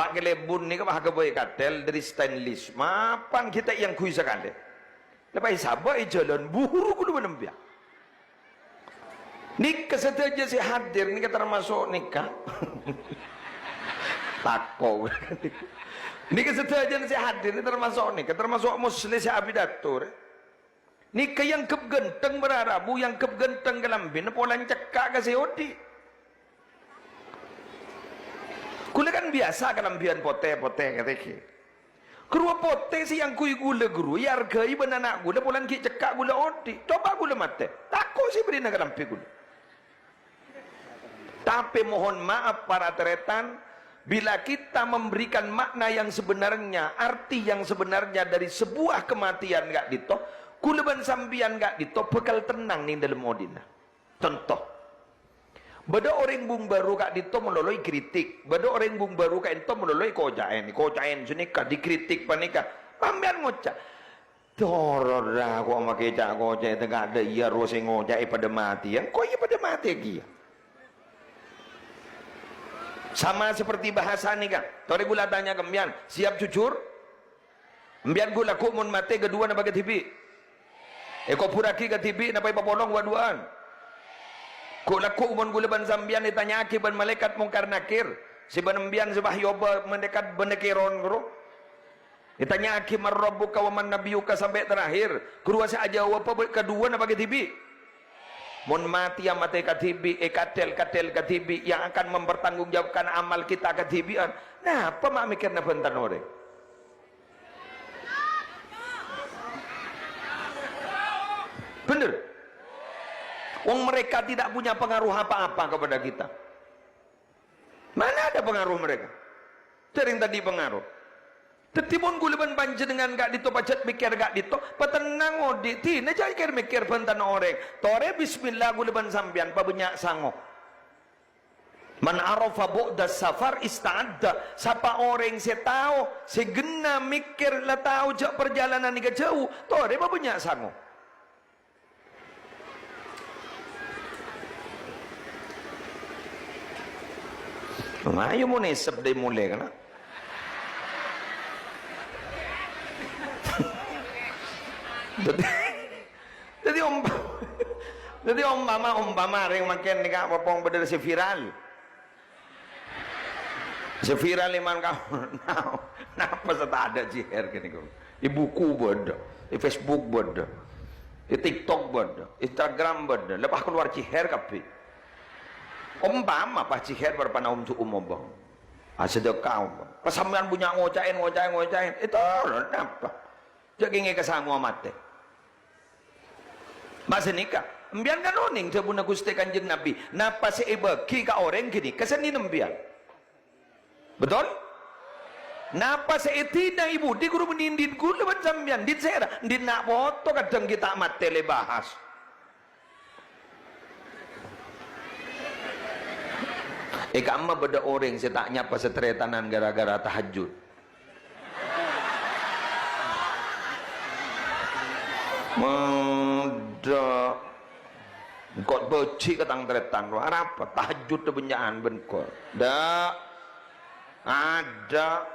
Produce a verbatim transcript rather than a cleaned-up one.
Pak Kelebun nèka pas aghâbây katèl dâri stainless. Mapan ghi' ta' èangghuy sakalè. La pas èsabâ' è jhâlân, buru kaulâ bân empèyan. Nèka sadhâjâ sè hadir nèka tamaso' nèka. Tako'. Nèka sadhâjâna sè hadir nèka tamaso' nèka, tamaso' Musleh sè apidato rè. Nèka èangghep ghântheng bârâ' rabu, èangghep ghântheng kalambhina, polana cekka' ka sè odi'. Kaulâ kan biyasa kalambhiyân potè-potè katèkè. Ghâruwa potè sè èangghuy kaulâ, ghâruwa èarghâi bân ana' kaulâ, polana ghi' cekka' kaulâ odi'. Coba kaulâ matè, tako' sè bârri'na kalambhi kaulâ. Tapè mohon maaf para tarètan, bila kita memberikan makna yang sebenarnya, arti yang sebenarnya dari sebuah kematian ka'dinto, kaulâ bân sampèyan ka'dinto bhâkal tennang neng dâlem odi'na. Conto, bâdâ orèng bung bhâru ka'dinto malolo èkritik, bâdâ orèng bung bhâru ka'dinto malolo èkoca'è, èkoca'è sanèka, dikritik panèka. Sampèyan ngoca', "Torora, ko' makè ca'-koca'è tèngka dâ' iyâ rowa sè ngoca'è padâ matè, engko' iyâ padâ matè kèya." Sama seperti bahasa nèka. Torè kaulâ tanya ka sampèyan, siap jujur? Sampèyan ghu-, lagghu' mon matè kadhuwâ napa kadhibi'? Èkobhurraghi kadhibi' napa èpapolong wa-duwâ'ân? Ghu-, lagghu' mon kaulâ bân sampèyan ètanya'aghi bân malaèkat Mungkar Nakir, sè bân sampèyan sè pas èobâ malaèkat bân Nakiron ghâruwa. Ètanya'aghi, "Man rabbuka wa man nabiyyuka?" sampè' terakhir. Ghâruwa sè ajâwâbbhâ bâ-, kadhuwâ napa kadhibi'? Mon matèya matè kadhibi', èkadhel-kadhel kadhibi', yang akan mempertanggungjawabkan amal kita kadhibi'ân. Napa ma' mèkkèrra bhânten orèng? Bener? Wong mereka tidak punya pengaruh apa-apa kepada kita. Mana ada pengaruh mereka? Tadâ' rèng tadâ' pengaruh. Dâddhi, mon kaulâ bân panjhennengngan ka'dinto pajhât mèkkèr ka'dinto, patennang odi', dinah jhâ' kèr-mèkkèr bhânten orèng. Torè bismillah kaulâ bân sampèyan pabânnya' sango. "Man arafa bu'das safar ista'adda." Sapa orèng sè tao, sè ghenna mèkkèr la tao jhâ' parjhâlânan nèka jhâu, torè pabânnya' sango. Ayo mon èsep dâri molè, kana'. Dâddhi, dâddhi ompa-, dâddhi ompama, ompama rèng mangkèn nèka apa pong bhender sè viral. Sè viral è man kaon. Napa sè tadâ' jihèr ghâniko? È buku bâdâ, è Facebook bâdâ, è TikTok bâdâ, Instagram bâdâ. La pas kalowar jihèr kabbhi. Ompama pas jihèr bâr pana om-, omong. Asadâka ompama. Pas sampèyan bânnya' ngoca'è, ngoca'è, ngoca'è. Ètoro' napa? Jhâ' kèngèng ka sangowa matè. Maksod nèka, empèyan kan onèng dhâbuna Ghustè Kanjeng Nabi, "Napa sè èbâghi ka orèng ghânèka sè nèng empèyan." Betul? Napa sè èdina è budi ghuru bânnè andi' kaulâ bân sampèyan, andi' sèra, andi' na' poto kadhâng ghi' ta' matè lè bahas. È ka'emma bâdâ orèng sè ta' nyapa sataretanan gara-gara tahajjud. Mandhâ'. Engko' bâji' ka tang-tarètan, arapa? Tahajjud bânnya'an bân engko'. Dâ'. Adâ'.